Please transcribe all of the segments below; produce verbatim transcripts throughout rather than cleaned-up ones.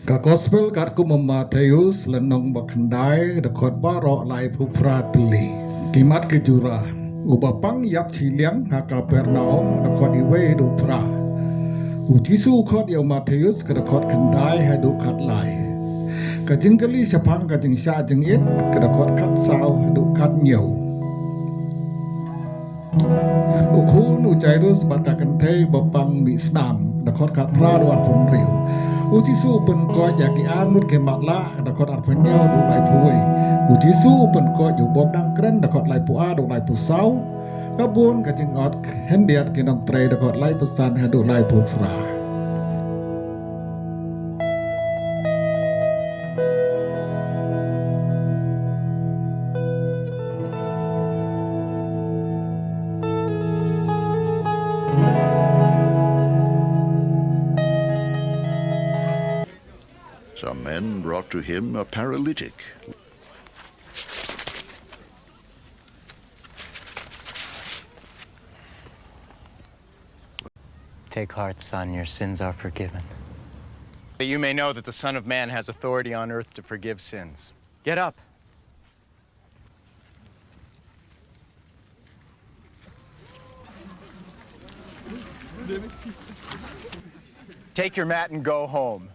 Ka Gospel katkum u Mathaios, lynnong ba khyndai, dkhot baroh laiphew phra tylli. Ki mat ki jura. Uba pang ïap shiliang ha Kapernaum, dkhot iwei haduh phra. U Jisu u khot ïa u Mathaios, ka dkhot khyndai haduh khatlai. Ka jingkylli shaphang ka jingshah jingit, ka dkhot khatsaw haduh khathynñiew. U khun u Jairus bad ka kynthei ba pang mih snam, dkhot khatphra haduh arphew hynriew. U Jisu u pynkoit ïa ki arngut ki matlah, dkhot arphew hynñiew haduh laiphew wei. U Jisu u pynkoit ïa u bym nang kren, dkhot laiphew ar haduh laiphew saw. Ka bun ka jingot khyndiat ki nongtrei, dkhot laiphew san haduh laiphew phra. Some men brought to him a paralytic. Take heart, son, your sins are forgiven. That you may know that the Son of Man has authority on earth to forgive sins. Get up. Take your mat and go home.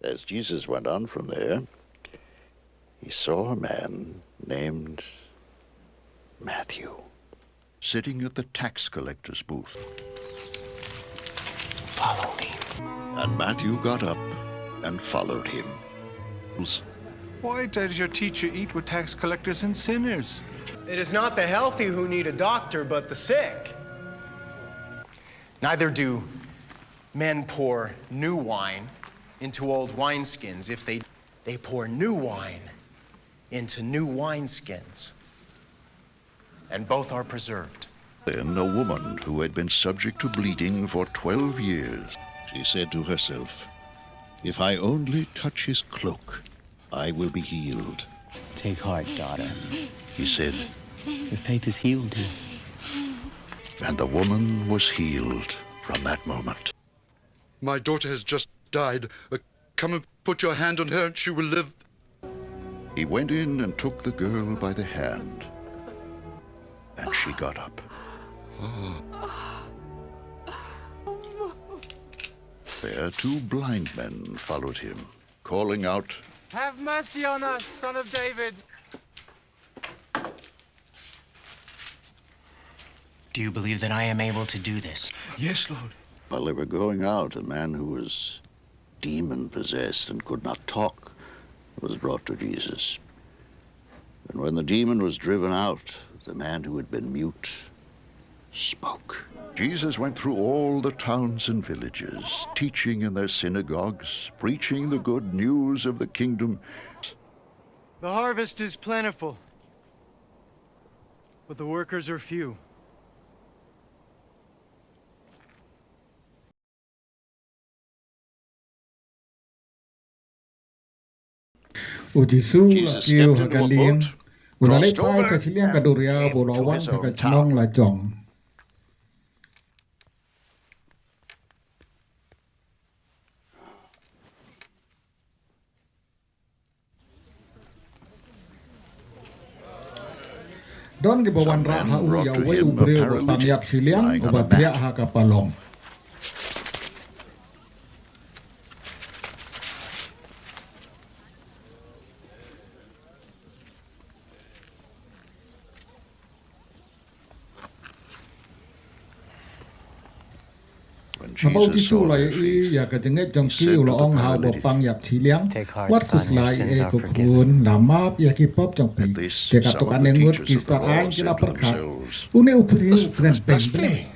As Jesus went on from there, he saw a man named Matthew sitting at the tax collector's booth. Follow me. And Matthew got up and followed him. Why does your teacher eat with tax collectors and sinners? It is not the healthy who need a doctor, but the sick. Neither do men pour new wine into old wineskins. If they, they pour new wine into new wineskins, and both are preserved. Then a woman who had been subject to bleeding for twelve years, she said to herself, "If I only touch his cloak, I will be healed." "Take heart, daughter," he said. "Your faith has healed you." And the woman was healed from that moment. "My daughter has just died. Uh, come and put your hand on her and she will live." He went in and took the girl by the hand, and she got up. There two blind men followed him, calling out, "Have mercy on us, son of David." "Do you believe that I am able to do this?" "Yes, Lord." While they were going out, a man who was demon possessed and could not talk was brought to Jesus. And when the demon was driven out, the man who had been mute spoke. Jesus went through all the towns and villages, teaching in their synagogues, preaching the good news of the kingdom. The harvest is plentiful, but the workers are few. U Jisu u la kiew ha ka lieng, u la leit phai sha shiliang ka doria bad u la wan sha ka shnong la jong. Don kiba wanrah ha u ïa uwei u briew uba pang ïap shiliang uba thiah ha ka palong. Haba u Jisu u la ïohi ïa ka jingngeit jong ki, u la ong ha uba pang ïap shiliang, wat khuslai eh ko khun, la map ïa ki pop jong phi. Te katto katne ngut ki stad aiñ ki la pyrkhat, une u briew u kren beiñ.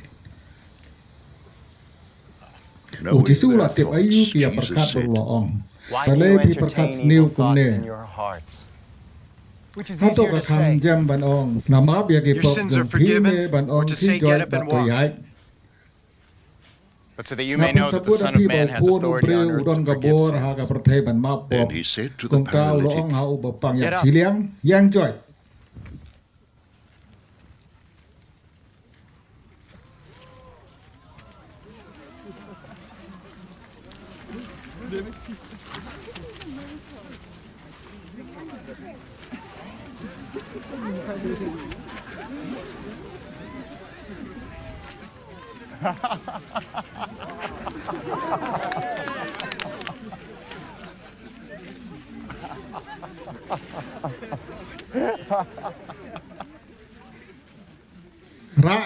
U Jisu u la tip aïu ki ïa pyrkhat bad u la ong, balei phi pyrkhat sniew kumne? Hato ka kham jem ban ong, la map ïa ki pop jong phi, ne ban ong, khie joit bad to ïaid? Nga pynsngewbha ïa phi ba u Khun u briew u don ka bor ha ka pyrthei ban map pop. Kumta u la ong ha uba pang ïap shiliang, ïeng joit. Rah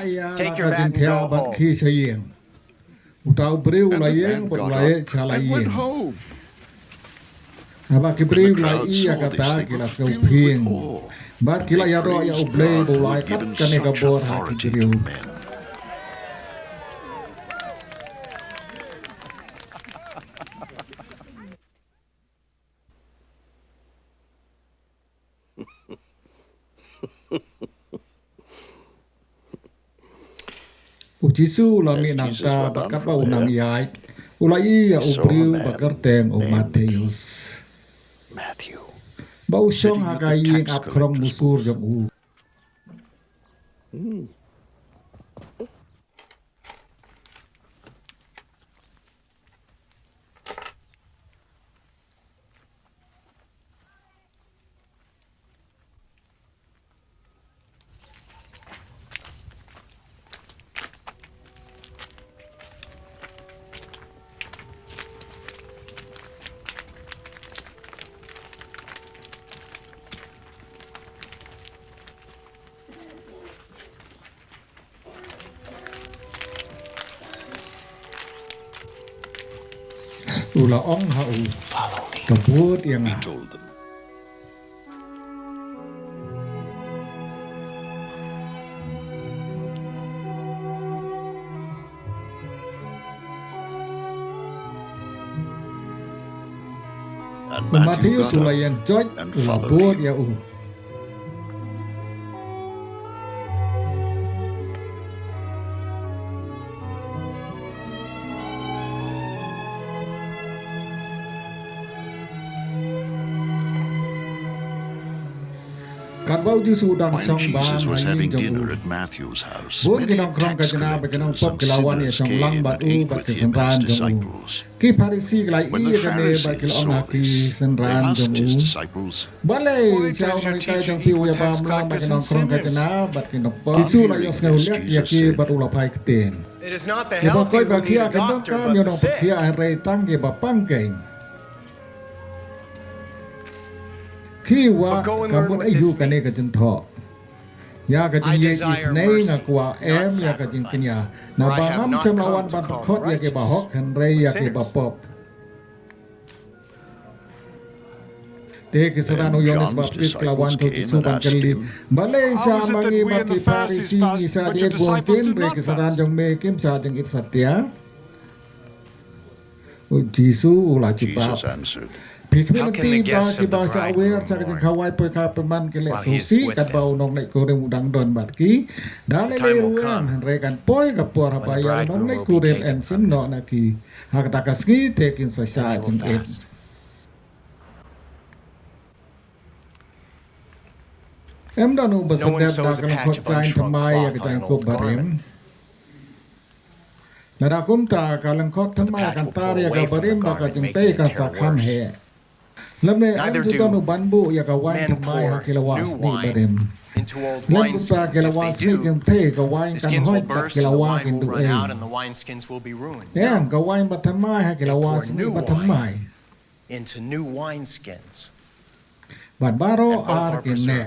ïa la ka jingthiah bad khie sha ïing. Uta u briew u la ïeng bad u la ïaid sha la ïing. Haba ki briew ki la ïohi ïa kata ki la sngewphieng bad ki la ïaroh ïa U Blei ba u la ai kat kane ka bor ha ki briew. U Jisu u la mih nangta bad katba u nang ïaid u la ïohi ïa u briew ba kyrteng u Mathaios ba u shong ha ka ïing ap khrong musur jong u. U la ong ha u, ka bud ïa nga. U Mathaios u la ïeng joit, u la bud ïa u. Katba u Jisu u dang shong bam ha ïing jong u, bun ki nongkhrong khajna bad ki nongpop ki la wan ïashong lang bad u bad ki synran jong u. Ki Pharisi ki la ïohi ïa kane bad ki la ong ha ki synran jong u, balei sha u nonghikai jong phi u ïabam lang bad ki nongkhrong khajna bad ki nongpop? U Jisu u la ïohsngew leh ïa ki bad u la phai ktien. Kiba koit ba khiah kim donkam ïa u nongpynkhiah, hynrei tang kiba pang keiñ. Ki wah, ka mut aïu kane ka jingthoh? Ïa ka jingïeit isynei nga kwah, em ïa ka jingkñia. Naba ngam shym la wan ban pynkut ïa kiba hok, hynrei ïa kiba pop. Te ki synran u Ïoannis Baptist ki la wan sha u Jisu ban kylli, balei sha ma ngi bad ki Pharisi ngi shah jied buh jingthiah, hynrei ki synran jong me kim shah jied satia? U Jisu u la jubab, phi khmih lynti ba kiba shah wer sha ka jingkhawai poikar pynban ki leh sngewsih katba u nongleit kurim u dang don bad ki. Da lei lei ruh em, hynrei kan poi ka por haba ïa u nongleit kurim yn shim noh na ki. Ha kata ka sngi te kin sa shah jingit. Ym don uba sngewdep da ka lyngkhot jaiñ thymmai ïa ka jaiñkup barim. Lada kumta, ka lyngkhot thymmai kan tar ïa ka barim bad ka jingtei kan sa kham heh. Lymne ym ju don uban buh ïa ka waiñ thymmai ha ki lawah snieh barim. Lym kumta, ki lawah snieh kin thei, ka waiñ kan hoit bad ki lawah kin duh ei. Em, ka waiñ bathymmai ha ki lawah snieh bathymmai. Bad baroh ar kin neh.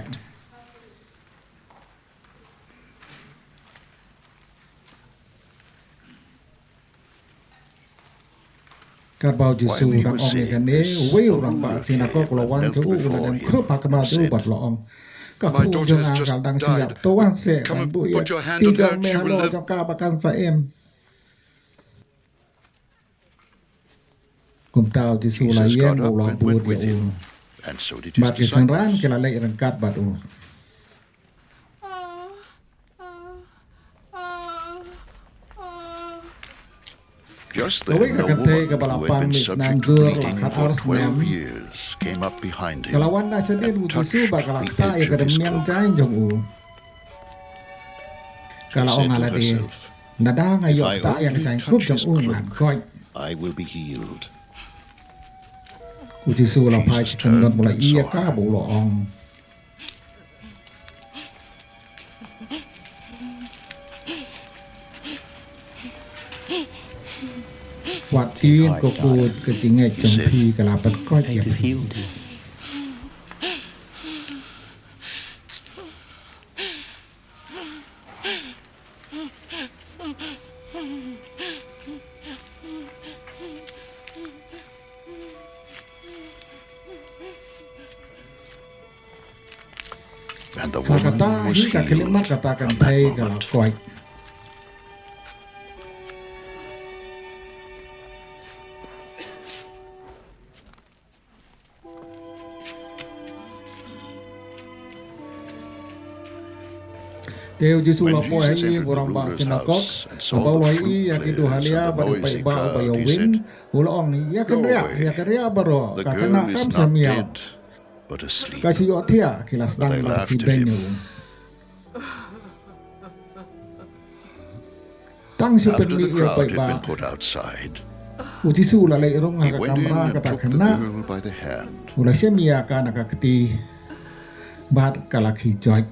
Katba u Jisu u dang ong ïa kane, uwei u rangbah synagog u la wan sha u, u la dem khrup ha khmat jong u bad u la ong, ka khun jong nga ka la dang shah ïap, to wan seh ban buh ïa i jong me halor jong ka ba kan sa im. Kumta u Jisu u la ïeng, u la bud ïa u. Bad ki synran ki la leit ryngkat bad u. Kawei ka kynthei kaba la pang mih snam jur la khatar snem, ka la wan na shadien u Jisu bad ka la ktah ïa ka rmiang jaiñ jong u. Ka la ong ha lade, lada nga ïoh ktah ïa ka jaiñkup jong u ngan koit. U Jisu u la phai sha tyngkhuh, u la ïohi ïa ka, bad u la ong, "Wat ïehnoh, ko khuid, ka jingngeit jong phi ka la pynkoit ïa phi." And the woman was healed from that moment. Kata hi ka khyllipmat, kata ka kynthei ka la koit. Te u Jisu u la poi ha ïing u rangbah synagog, haba u la ïohi ïa ki duhalia bad u paidbah uba ïawing, u la ong, "Ïa kynriah, ïa kynriah baroh, ka khynnah kam shym ïap, ka shu ïohthiah." Ki la sdang bad ki beiñ ïa u. Tang shu pynmih ïa u paidbah, u Jisu u la leit rung ha ka kamra kata ka khynnah, u la shim ïa ka na ka kti, bad ka la khie joit.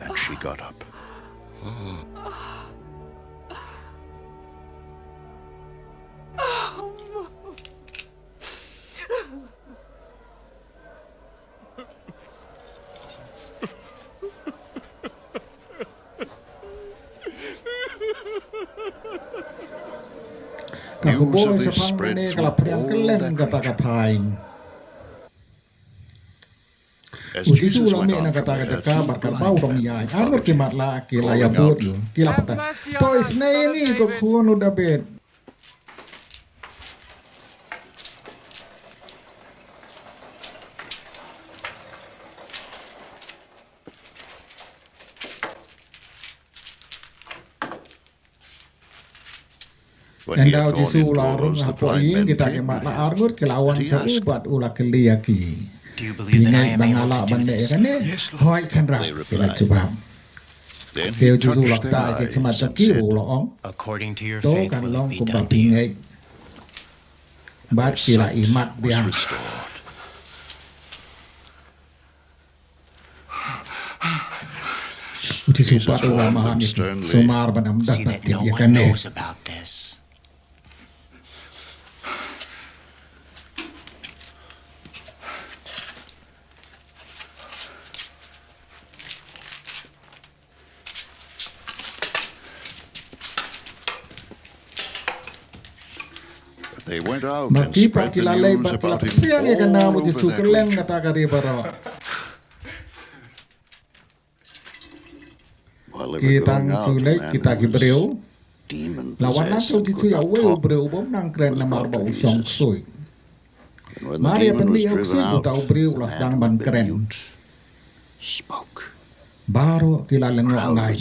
Ka khubor shaphang kane ka la phriang kylleng kata ka thaiñ. U Jisu u la mih na kata ka jaka bad katba u dang ïaid, ar ngut ki matlah ki la ïabud ïa u, ki la pyrta, "To isynei ïa ngi, ko khun u Dabid." Ynda u Jisu u la rung hapoh ïing, kita ki matlah ar ngut ki la wan sha u bad u la kylli ïa ki, "Phi ngeit ba nga lah ban leh ïa kane?" "Hooid, Kynrad," ki la jubab. Te u Jisu u la ktah ïa ki khmat jong ki, u la ong, "To kan long kumba phi ngeit." Bad ki la imat biang. U Jisu pat u la maham ïa ki sumar ban ym da tip ïa kane. Bad ki pat ki la leit bad ki la pynphriang ïa ka nam u Jisu kylleng kata ka ri baroh. Ki tang shu leit kita ki briew, la wan sha u Jisu ïa uwei u briew uba ym nang kren namar ba u shong ksuid. Mar ïa pynmih ïa u ksuid, uta u briew u la sdang ban kren. Baroh ki la lyngngoh ngai.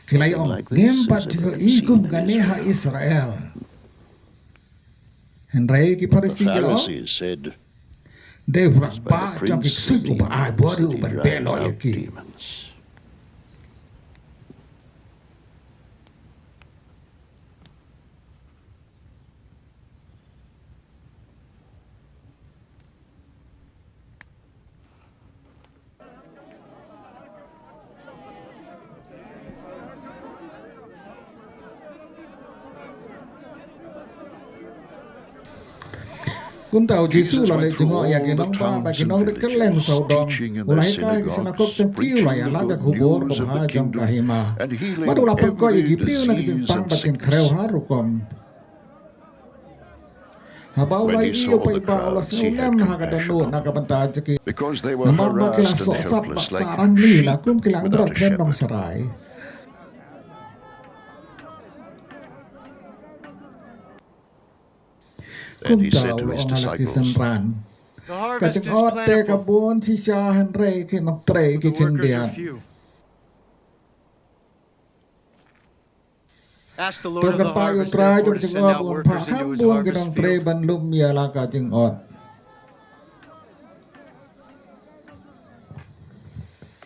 Ki la ong, "Ngim pat ju ïohi kum kane ha Israel." Hynrei ki Pharisi ki la ong, "Dei u rangbah jong ki ksuid uba ai bor ïa u ban beh noh ïa ki." Kumta u Jisu u la leit jngoh ïa ki nongbah bad ki nongrit kylleng sawdong. U la hikai ha ki synagog jong ki, u la ïalam ïa ka khubor babha jong ka hima. Bad u la pynkoit ïa ki briew na ki jingpang bad ki jingkhrew har rukom. Haba u la ïohi ïa u paidbah, u la sngewlem ha ka dohnud na ka bynta jong ki. Namar ba ki la sohsat bad sahrangli, la kum ki la ym don kren nongsharai. Kumta u la ong ha la ki synran, "Ka jingïoh te ka bun shisha, hynrei ki nongtrei ki khyndiat. To kyrpad ïa u Trai jong ka jingïoh ba un phah kham bun ki nongtrei ban lum ïa la ka jingïoh."